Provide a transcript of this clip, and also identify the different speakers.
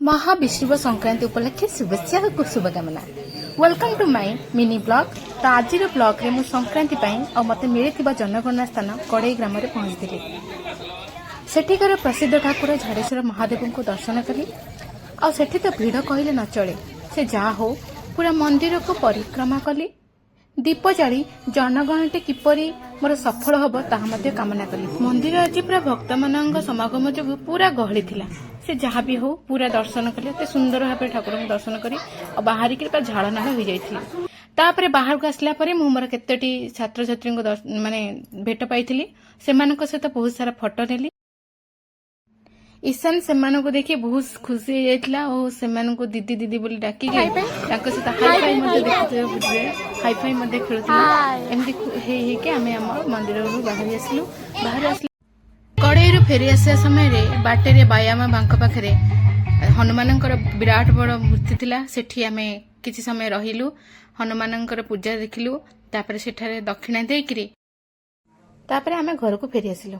Speaker 1: ମହାବିଷୁବ ସଂକ୍ରାନ୍ତି ଉପଲକ୍ଷେ ଶୁଭେଚ୍ଛା ଓ ଶୁଭକାମନା। Welcome to my mini vlog. ତ ଆଜିର ବ୍ଲଗ୍ରେ ମୁଁ ସଂକ୍ରାନ୍ତି ପାଇଁ ଆଉ ମୋତେ ମିଳିଥିବା ଜନଗଣନା ସ୍ଥାନ କଡ଼େଇ ଗ୍ରାମରେ ପହଞ୍ଚିଥିଲି। ସେଠିକାର ପ୍ରସିଦ୍ଧ ଠାକୁର ଝାଡ଼େଶ୍ୱର ମହାଦେବଙ୍କୁ ଦର୍ଶନ କଲି। ଆଉ ସେଠି ତ ଭିଡ଼ କହିଲେ ନ ଚଳେ। ସେ ଯାହା ହଉ, ପୁରା ମନ୍ଦିରକୁ ପରିକ୍ରମା କଲି। ଦୀପ ଜାଳି ଜନଗଣନାଟି କିପରି ମୋର ସଫଳ ହେବ, ତାହା ମଧ୍ୟ କାମନା କଲି। ମନ୍ଦିର ଆଜି ପୁରା ଭକ୍ତମାନଙ୍କ ସମାଗମ ଯୋଗୁଁ ପୁରା ଗହଳି ଥିଲା। ସେ ଯାହା ବି ହଉ, ପୁରା ଦର୍ଶନ କଲି। ଏତେ ସୁନ୍ଦର ଭାବରେ ଠାକୁରଙ୍କୁ ଦର୍ଶନ କରି ଆଉ ବାହାରିକି ପୁରା ଝାଳନାଳ ହୋଇଯାଇଥିଲି। ତାପରେ ବାହାରକୁ ଆସିଲା ପରେ ମୁଁ ମୋର କେତୋଟି ଛାତ୍ରଛାତ୍ରୀଙ୍କୁ ମାନେ ଭେଟ ପାଇଥିଲି। ସେମାନଙ୍କ ସହିତ ବହୁତ ସାରା ଫଟୋ ନେଲି। ঈଶାନ ସେମାନଙ୍କୁ ଦେଖି ବହୁତ ଖୁସି ହେଇଯାଇଥିଲା ଓ ସେମାନଙ୍କୁ ଦିଦି ଦିଦି ବୋଲି ଡାକିକି ତାଙ୍କ ସହିତ ହାଇ ଫାଇ ମଧ୍ୟ ଦେଖୁଥିବେ, ବୁଝିବେ, ହାଇ ଫାଇ ମଧ୍ୟ ଖେଳୁଥିଲା। ଏମିତି ହେଇ ହେଇକି ଆମେ ଆମ ମନ୍ଦିରରୁ ବାହାରି ଆସିଲୁ। ବାହାରି ଆସିଲୁ। କଡ଼େଇରୁ ଫେରି ଆସିବା ସମୟରେ ବାଟରେ ବାୟାମା ବାଙ୍କ ପାଖରେ ହନୁମାନଙ୍କର ବିରାଟ ବଡ଼ ମୂର୍ତ୍ତି ଥିଲା। ସେଠି ଆମେ କିଛି ସମୟ ରହିଲୁ, ହନୁମାନଙ୍କର ପୂଜା ଦେଖିଲୁ। ତାପରେ ସେଠାରେ ଦକ୍ଷିଣା ଦେଇକିରି ତାପରେ ଆମେ ଘରକୁ ଫେରି ଆସିଲୁ।